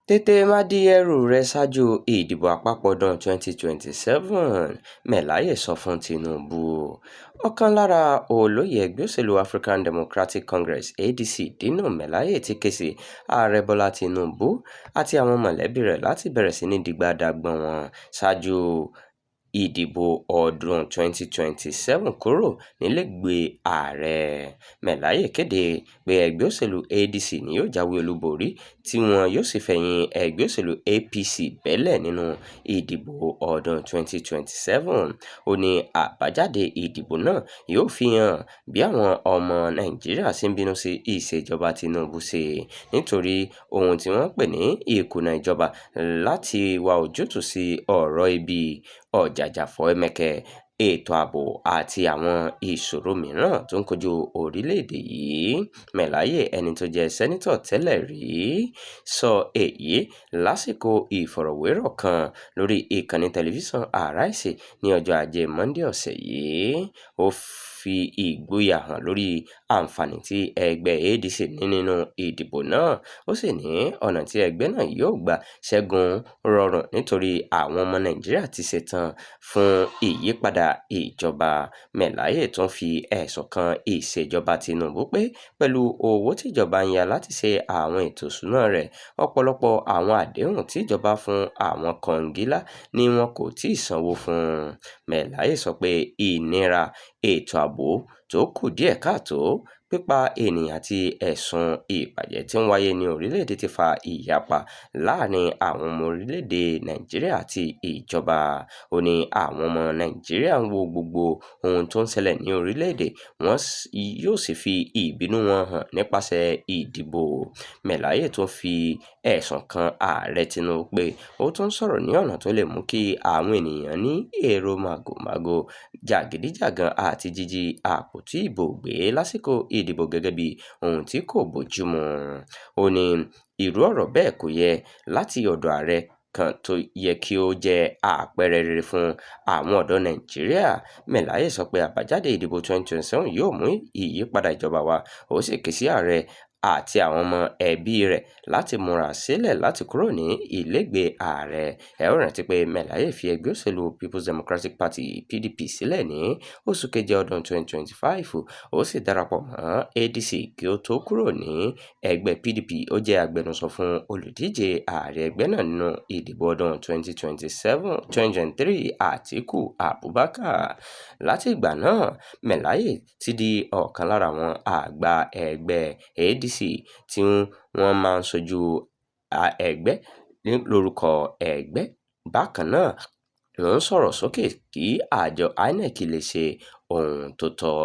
Tètè máa di ẹrùu rẹ ṣáájú ìdìbò àpapọ̀ ọdún-un 2027, Melaye sọ fún Tinubu. Ọ̀kan lára olóyè ẹgbẹ́ òṣèlú African Democratic Congress (ADC) Dino Melaye ti ké sí Ààrẹ Bọ́lá Tinubu àti àwọn mọ̀lẹ́bíi rẹ̀ láti bẹ̀rẹ̀ sí ní digbá dagbọ̀n wọn ṣáájú ìdìbò ọdún-un 2027 kúrò nílègbè Ààrẹ. Melaye kéde pé ẹgbẹ́ òṣèlú ADC ni yóò jáwé olúborí tí wọn yóò sì fẹ̀yìn ẹgbẹ́ òṣèlú APC bẹ́lẹ̀ nínú ìdìbò ọdún-un 2027. Ó ní àbájáde ìdìbò náà yóò fi hàn bí àwọn ọmọ Nàìjíríà ṣe ń bínú sí ìṣèjọba Tinubu sí nítorí ohun tí wọ́n pè ní ìkùnà ìjọba láti wá ojútùú sí ọ̀rọ̀ ebi, ọ̀jàjàfọ̀ ẹ̀mẹkẹ, ètò ààbò àti àwọn ìṣòro mìíràn tó ń kojú orílẹ̀-èdè yìí. Melaye, ẹni tó jẹ́ sẹ́nítọ̀ tẹ́lẹ̀ rí, sọ èyí lásìkò ìfọ̀rọ̀wérọ̀ kan lórí ìkànnì tẹlifíṣàn Arise ní ọjọ́ Ajé Monde ọ̀sẹ̀ yìí. Ó fi ìgboyà hàn lórí àǹfààní tí ẹgbẹ́ ADC ní nínú ìdìbò náà, ó sì ní ọ̀nà tí ẹgbẹ́ náà yóò gbà ṣẹ́gun rọrùn nítorí àwọn ọmọ Nàìjíríà ti ṣetán fún ìyípadà ìjọba. Melaye tún fi ẹ̀sùn kan ìṣèjọba Tinubu pé pẹ̀lú owó tí ìjọba ń yá láti ṣe àwọn ètò ìṣúná rẹ̀, ọ̀pọ̀lọpọ̀ àwọn àdéhùn tí ìjọba fún àwọn kọ̀ǹgílá ni wọn kò tíì sanwó fún. Melaye sọ pé ìnira ètò ààbò tó kù díẹ̀ káàtó, pípa ènìyàn àti ẹ̀sùn ìbàjẹ́ tí ń wáyé ní orílẹ̀-èdè ti fa ìyapa láàárín àwọn ọmọ orílẹ̀-èdè Nàìjíríà àti ìjọba. Ó ní àwọn ọmọ Nàìjíríà ń wo gbogbo ohun tó ń ṣẹlẹ̀ ní orílẹ̀-èdè wọ́n yóò sì fi ìbínú wọn hàn nípasẹ̀ ìdìbò. Melaye tún fi ẹ̀sùn kan Ààrẹ Tinubu pé ó tún ń sọ̀rọ̀ ní ọ̀nà tó lè mú kí àwọn ènìyàn ní èrò màgòmágó jàgídíjàgan àti jíjí àpótí ìbò gbé lásìkò ìdìbò gẹ́gẹ́ bí ohun tí kò bójúmu. Ó ní irú ọ̀rọ̀ bẹ́ẹ̀ kò yẹ láti ọ̀dọ̀ ààrẹ kan tó yẹ kí ó jẹ́ àpẹẹrẹ rere fún àwọn ọ̀dọ́ Nàìjíríà. Melaye sọ pé àbájáde ìdìbò 2027 yóò mú ìyípadà ìjọba wá, ó sì ké sí ààrẹ àti àwọn ọmọ ẹbíi rẹ̀ láti múra sílẹ̀ láti kúrò ní iléègbé ààrẹ. Ẹ ó rántí pé Melaye fi ẹgbẹ́ òṣèlú People's Democratic Party (PDP) sílẹ̀ ní oṣù keje ọdún-un 2025, ó sì darapọ̀ mọ́ ADC kí ó tó kúrò ní ẹgbẹ́ PDP. Ó jẹ́ agbẹnusọ fún olùdíje ààrẹ ẹgbẹ́ náà nínú ìdìbò ọdún-un 2023, Atiku Abubakar. Láti ìgbà náà, Melaye ti di ọ̀kan lára àwọn àgbà ẹgbẹ́ ADC tí wọ́n máa ń ṣojú ẹgbẹ́ lórúkọ ẹgbẹ́. Bákan náà ló ń sọ̀rọ̀ sókè kí àjọ INEC lè ṣe ohun tó tọ́.